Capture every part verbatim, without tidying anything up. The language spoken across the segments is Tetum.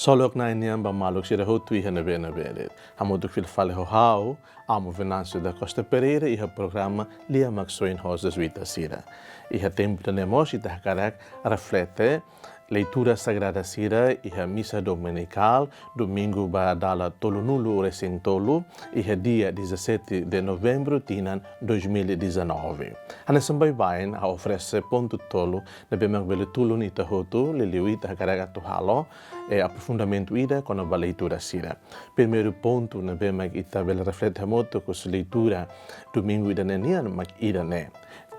Tolok Na'i nian ba maluk sira hotu iha ne'ebé-ne'ebé de'it. Hamutuk fila fali ho ha'u, Amo Venâncio da Costa Pereira, iha programa Lia Maksoin ho Jesuita sira. Iha tempu ida-ne'e mós ita hakarak reflete leitura sagrada sira iha misa dominikál, domingu ba dala tolunulu-resin-tolu, iha dia dezassete de novembro, tinan dois mil e dezanove. Hanesan baibain, ha'u oferese pontu tolu ne'ebé mak bele tulun ita hotu, liuliu ita hakarak atu halo, eh, aprofundamentu ida kona-ba leitura sira. Primeiru pontu ne'ebé mak ita bele reflete hamutuk husi leitura domingu ida-ne'e nian mak ida-ne'e.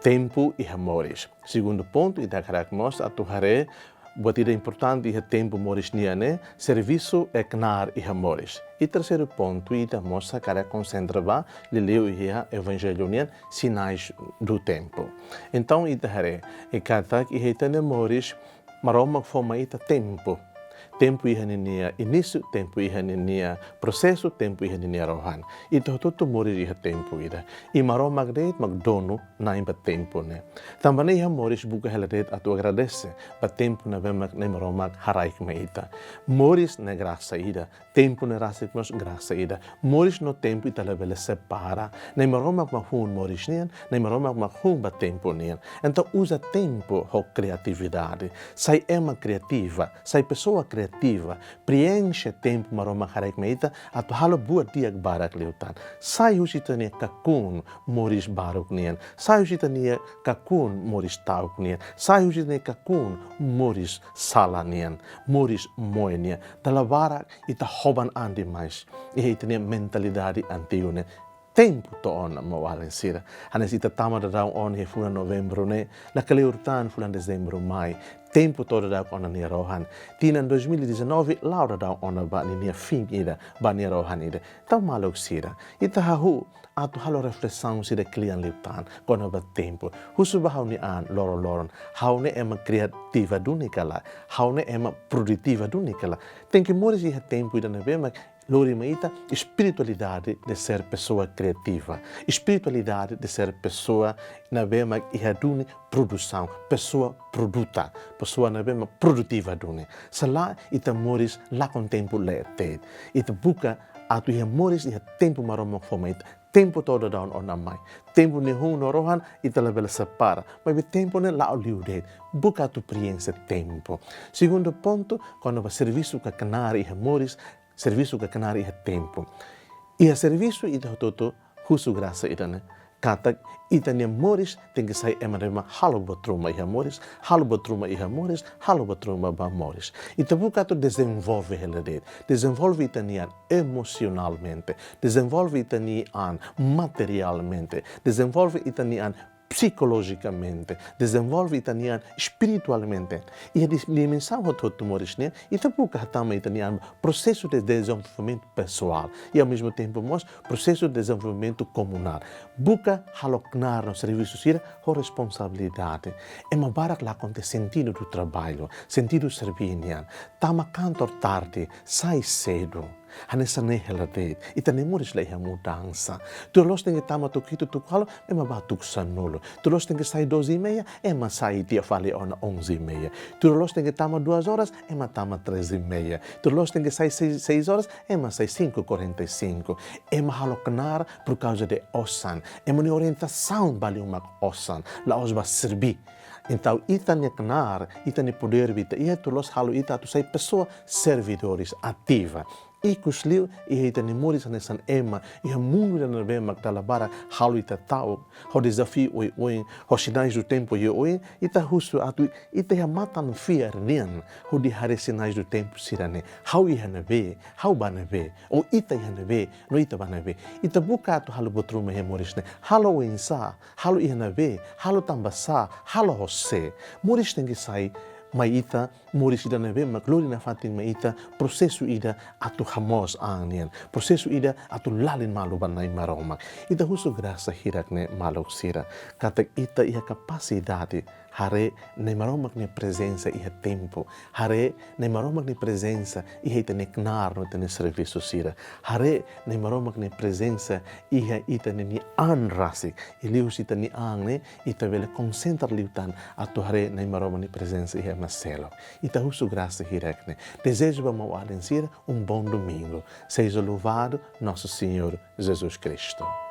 Tempu iha moris. Segundu pontu, ita hakarak mós atu haree buat ida importante iha tempu moris nian ne'e, servisu é knaar iha moris. I terseiru pontu, ita mós hakarak konsentra ba, liuliu iha Evanjellu nian, sinais do tempo. Entaun, ita haree, i katak iha ita-nia moris, Maromak fó mai ita tempu. Tempu iha ninia inísiu, tempu iha ninia prosesu, tempu iha ninia rohan. Ita hotu-hotu moris iha tempu ida. I Maromak de'it mak donu Na'i ba tempu ne'e. Tanba ne'e iha moris buka hela de'it atu agradese ba tempu ne'ebé mak Na'i Maromak haraik mai ita. Moris ne'e grasa ida. Tempu ne'e rasik mós grasa ida. Moris no tempu ita labele separa. Na'i Maromak mak hun moris nian, Na'i Maromak mak hun ba tempu nian. Entaun uza tempu ho kriatividade. Sai ema kriativa, sai pesoa kriativa. Preenxe tempu Maromak haraik mai ita, atu halo buat di'ak barak liután. Sai husi ita-nia kakun moris baruk nian. Sai husi ita-nia kakun moris ta'uk nian. Sai husi ita-nia kakun moris sala nian. Moris moe nian. Dala barak ita hoban an demais. Iha ita-nia mentalidade antigu ne'e. Tempu to'o ona, maun-alin sira. Hanesan ita tama daudaun ona iha fulan Novembru ne'e, la kleur tan fulan Dezembru mai. Tempu to'o daudaun ona nia rohan. Tinan dois mil e dezanove la'o daudaun ona ba ninia fin ida, ba nia rohan ida. Entaun maluk sira, ita hahú atu halo reflesaun sira kle'an liután kona-ba tempu. Husu ba ha'u-nia an loron-loron. Ha'u ne'e ema kriativa duni ka lae? Ha'u ne'e ema produtiva duni ka lae? Tenke moris iha tempu ida ne'ebé mak lori mai ita espiritualidade de ser pessoa criativa. Espiritualidade de ser pessoa ne'ebé mak iha duni produsaun, pesoa produta, pesoa ne'ebé mak produtiva duni. Se lae ita moris lakon tempu leet de'it. Ita buka atu iha moris iha tempu Maromak fó mai ita. Tempu to'o daudaun ona mai. Tempu ne'e hun no rohan ita labele separa. Maibé tempu ne'e la'o liu de'it. Buka atu preenxe tempu. Segundu pontu, kona-ba servisu ka knaar iha moris, servisu ka knaar iha tempu. Iha servisu ita hotu-hotu husu grasa ida-ne'e. Katak ita-nia moris tenke sai ema ne'ebé mak halo buat ruma iha moris, halo buat ruma iha moris, halo buat ruma ba moris. Ita buka atu dezenvolve hela de'it. Dezenvolve ita-nia an emosionalmente. Dezenvolve ita-nia an materialmente. Dezenvolve ita-nia an psikolojikamente, dezenvolve ita-nia an espiritualmente. Iha dis-, dimensaun hotu-hotu moris nian, ita buka hatama ita-nia an prosesu de dezenvolvimentu pesoál. I ao mesmo tempu mós prosesu de dezenvolvimentu komunál. Buka halo knaar no servisu sira ho responsabilidade. Ema barak lakon tiha sentidu do trabalho, sentidu serbí nian. Tama kantor tarde, sai sedu. Hanesan ne'e hela de'it, ita-nia moris la iha mudansa. Tuir loos tenke tama tuku hitu tuku ualu, ema bá tuku sanulu. Tuir loos tenke sai doze e meia, ema sai tiha fali ona onze e meia. Tuir loos tenke tama duas horas, ema tama três e meia. Tuir loos tenke sai seis, seis horas, ema sai cinco e quarenta e cinco. Ema halo knaar por causa de osan. Ema-nia orientasaun ba liu mak osan. La'ós ba serbí. Entaun, ita-nia knaar, ita-nia podér, ita iha tuir loos halo ita atu sai pesoa servidores ativa. Ikusliu, iha ita-nia moris hanesan ema, iha mundu ida ne'ebé mak dala barak halo ita ta'uk, ho dezafiu oioin, ho sinais do tempu oioin, ita husu atu, ita iha matan-fiar nian, hodi haree sinais do tempu sira-ne'e. Ha'u iha ne'ebé, ha'u bá ne'ebé, ou ita iha ne'ebé, no ita bá ne'ebé. Ita buka atu halo buat ruma iha moris ne'e. Halo oinsá, halo iha ne'ebé, halo tanbasá, halo ho sé. Moris tenke sai mai ita, moris ida ne'ebé mak lori nafatin mai ita, prosesu ida atu hamoos an nian, prosesu ida atu lalin malu ba Na'i Maromak. Ita husu grasa hirak ne'e maluk sira, katak ita iha kapasidade Haree Na'i Maromak nia prezensa iha tempu. Haree Na'i Maromak nia prezensa iha ita-nia knaar no ita-nia servisu sira. Haree Na'i Maromak nia prezensa iha ita-nia an rasik. I liuhusi ita-nia an ne'e, ita bele konsentra liután atu haree Na'i Maromak nia prezensa iha ema seluk. Ita husu grasa hirak ne'e. Dezeja ba maun-alin sira um bom domingo. Seja louvado nosso Senhor Jesus Cristo.